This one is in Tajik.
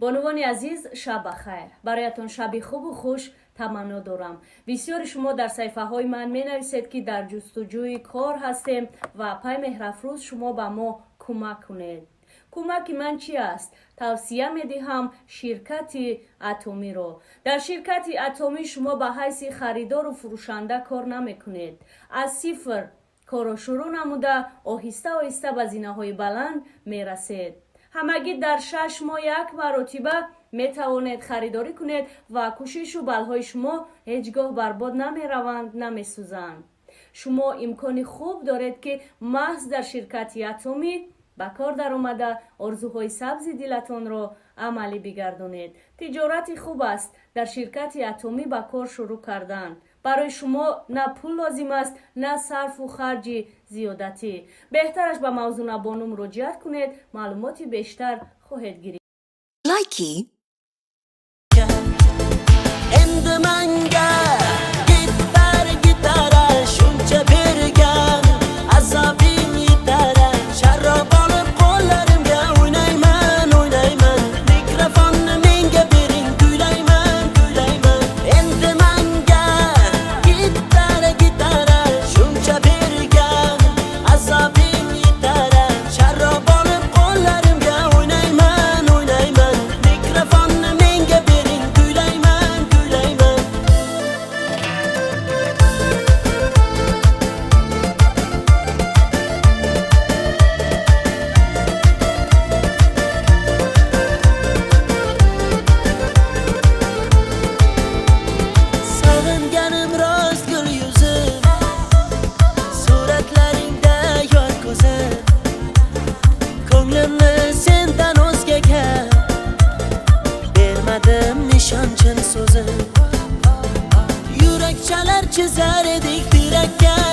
Бонувони азиз, шаб бахайр. Бароятон шаби хубу хуш таманно дорам. Бисёри шумо дар саҳифаҳои ман менависед, ки дар ҷустуҷӯи кор ҳастем ва пай Меҳрафрӯз шумо ба мо кӯмак кунед. Кӯмаки ман чи аст? Тавсия медиҳам ширкати Атомиро. Дар ширкати Атомӣ шумо ба ҳайси харидору фурӯшанда кор намекунед. Аз сифр корро шурӯъ намуда, оҳиста оҳиста ба зинаҳои баланд мерасед. Ҳамагӣ дар 6 моҳ як маротиба метавонед харидорӣ кунед ва кӯшишу баллҳои шумо ҳеҷ гоҳ барбод намераванд, намесӯзанд. Шумо имкони хуб доред, ки маҳз дар ширкати Атомӣ ба кор даромада, орзуҳои сабзи дилатонро амалӣ бигардонед. Тиҷорати хуб аст дар ширкати Атомӣ ба кор шурӯъ кардан. Барои шумо на пул лозим аст, на сарфу харҷи зиёдатӣ. Беҳтараш ба Мавзунабону муроҷиат кунед, маълумоти бештар хоҳед гирифт. Likey. Endi manga gitar, gitara shuncha bergan azobing yetara. Sharob olib qo'llarimga o'ynayman, o'ynayman. Mikrofonni menga bering, kuylayman, kuylayman. Endi manga gitara, gitara shuncha bergan azobing yetara. Sharob olib qo'llarimga o'ynayman, o'ynayman. Mikrofonni menga bering, kuylayman, kuylayman. Sog'inganim rost gul yuzim, suratlaringda yor ko'zim. Ko'nglimni sendan o'zgaga bermadim nishonchim so'zim. Yurakchalar chizar edik terakka.